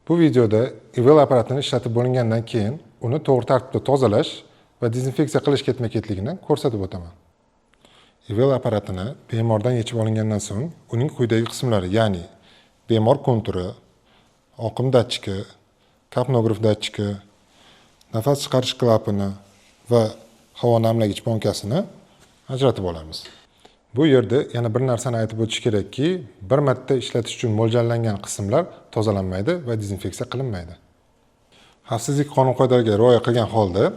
Bu videoda Ivel apparatini ishlatib bo'lingandan keyin uni to'g'ri tartibda tozalash va dezinfeksiya qilish ketma-ketligini ko'rsatib o'taman. Ivel apparatini bemordan yechib olingandan so'ng uning quyidagi qismlari, ya'ni bemor konturi, oqim datchiki, kapnograf datchiki, nafas chiqarish klapani va havo namlagich bonkasini ajratib olamiz. Bu yerda yana bir narsani aytib o'tish kerakki, bir marta ishlatish uchun mo'ljallangan qismlar tozalanmaydi va dezinfeksiya qilinmaydi. Xavfsizlik qonun-qoidalariga rioya qilgan holda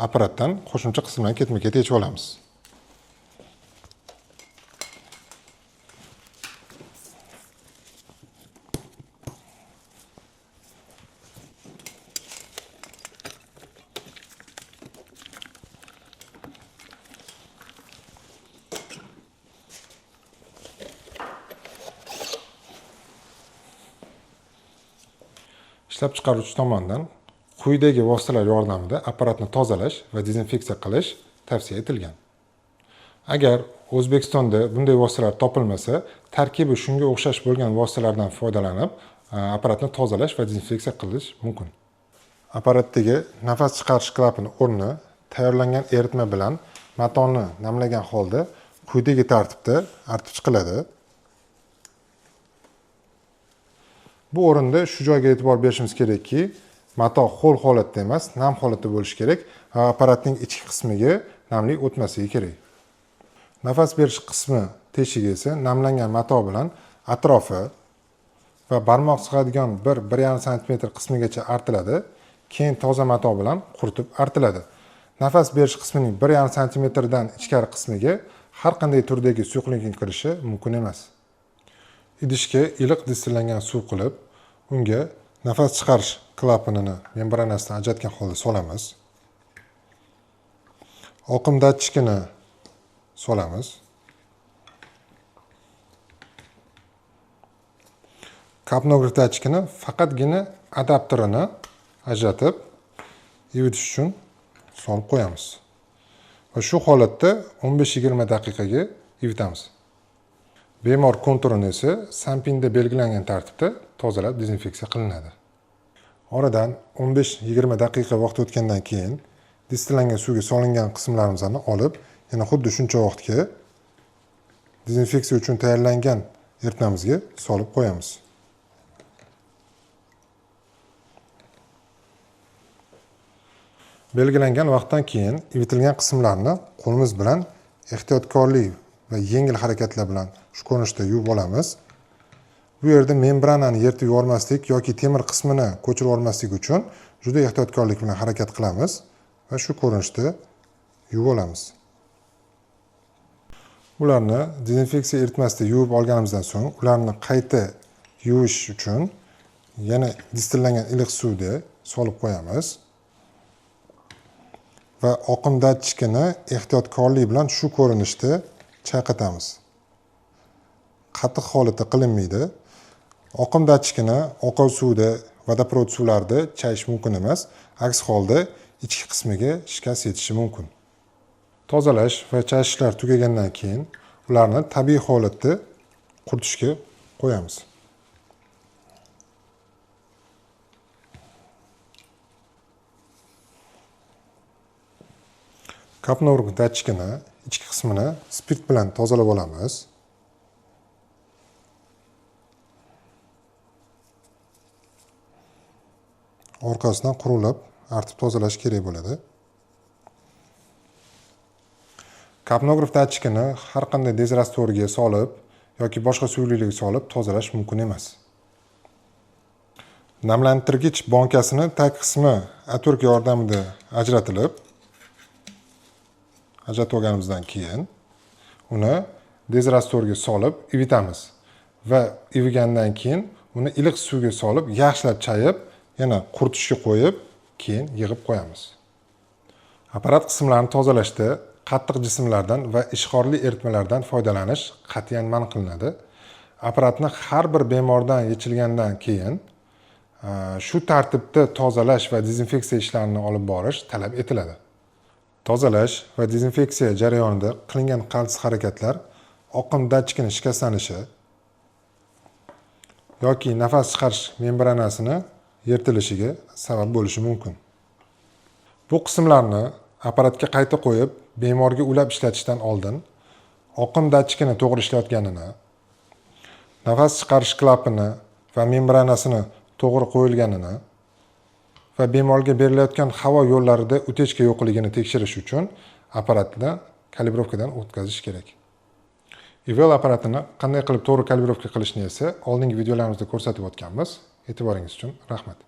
apparatdan qo'shimcha qismlarni ketma-ket yechib olamiz. Ishlab chiqaruvchi tomonidan quyidagi vositalar yordamida apparatni tozalash va dezinfeksiya qilish tavsiya etilgan. Agar O'zbekistonda bunday vositalar topilmasa, tarkibi shunga o'xshash bo'lgan vositalardan foydalanib, apparatni tozalash va dezinfeksiya qilish mumkin. Apparatdagi nafas chiqarish klapani o'rni tayyorlangan eritma bilan matoni namlagan holda quyidagi tartibda artib chiqiladi. Bu o'rinda shu joyga e'tibor berishimiz kerakki, mato ho'l holatda emas, nam holatda bo'lishi kerak va apparatning ichki qismiga namlik o'tmasligi kerak. Nafas berish qismi teshigi esa namlangan mato bilan atrofi va barmoq sig'adigan bir yarim santimetr qismigacha artiladi, keyin toza mato bilan quritib artiladi. Nafas berish qismining bir yarim santimetrdan ichkari qismiga har qanday turdagi suyuqlikning kirishi mumkin emas. Idishga iliq distillangan suv qilib, unga nafas chiqarish klapanini membranasidan ajratgan holda solamiz. Oqim datchikini solamiz. Kapnograf datchikini faqatgina adapterini ajratib ivitish uchun solib qo'yamiz. Va shu holatda 15-20 daqiqaga ivitamiz. Bemor konturini esa Sanpinda belgilangan tartibda tozalab dezinfeksiya qilinadi. Oradan 15-20 daqiqa vaqt o'tgandan keyin distillangan suvga solingan qismlarimizni olib, yana xuddi shuncha vaqtga dezinfeksiya uchun tayyorlangan eritmamizga solib qo'yamiz. Belgilangan vaqtdan keyin ivitilgan qismlarni qo'limiz bilan ehtiyotkorlik va yengil harakatlar bilan shu ko'rinishda yuvib olamiz. Bu yerda membranani yirtib yubormaslik yoki temir qismini ko'chirib yubormaslik uchun juda ehtiyotkorlik bilan harakat qilamiz va shu ko'rinishda yuvib olamiz. Ularni dezinfeksiya eritmasida yuvib olganimizdan so'ng ularni qayta yuvish uchun yana distillangan iliq suvda solib qo'yamiz va oqim datchikini ehtiyotkorlik bilan shu ko'rinishda chayqatamiz. Qattiq holatda qilinmaydi. Oqim datchikini oqov suvda, vodoprovod suvlarida chayish mumkin emas. Aks holda ichki qismiga shikast yetishi mumkin. Tozalash va chayishlar tugagandan keyin ularni tabiiy holatda quritishga qo'yamiz. Kapnograf datchikini ichki qismini spirt bilan tozalab olamiz. Orqasidan qurulab artib tozalash kerak bo'ladi. Kapnograf datchikini har qanday dezrastvorga solib yoki boshqa suyuqliklarga solib tozalash mumkin emas. Namlantirgich bonkasini tag qismi otvertka yordamida ajratib olganimizdan keyin uni dezrastvorga solib ivitamiz va ivigandan keyin uni iliq suvga solib yaxshilab chayib, yana quritishga qo'yib, keyin yig'ib qo'yamiz. Apparat qismlarini tozalashda qattiq jismlardan va ishqorli eritmalardan foydalanish qat'iyan man qilinadi. Apparatni har bir bemordan yechilgandan keyin shu tartibda tozalash va dezinfeksiya ishlarini olib borish talab etiladi. Tozalash va dezinfeksiya jarayonida qilingan qaltis harakatlar oqim datchikini shikastlanishi yoki nafas chiqarish membranasini yirtilishiga sabab bo'lishi mumkin. Bu qismlarni apparatga qayta qo'yib, bemorga ulab ishlatishdan oldin oqim datchikini to'g'ri ishlayotganini, nafas chiqarish klapani va membranasini to'g'ri qo'yilganini va bemorga berilayotgan havo yo'llarida утечка yo'qligini tekshirish uchun apparatni kalibrovkadan o'tkazish kerak. IVL apparatini qanday qilib to'g'ri kalibrovka qilishni esa oldingi videolarimizda ko'rsatib o'tganmiz. E'tiboringiz uchun rahmat.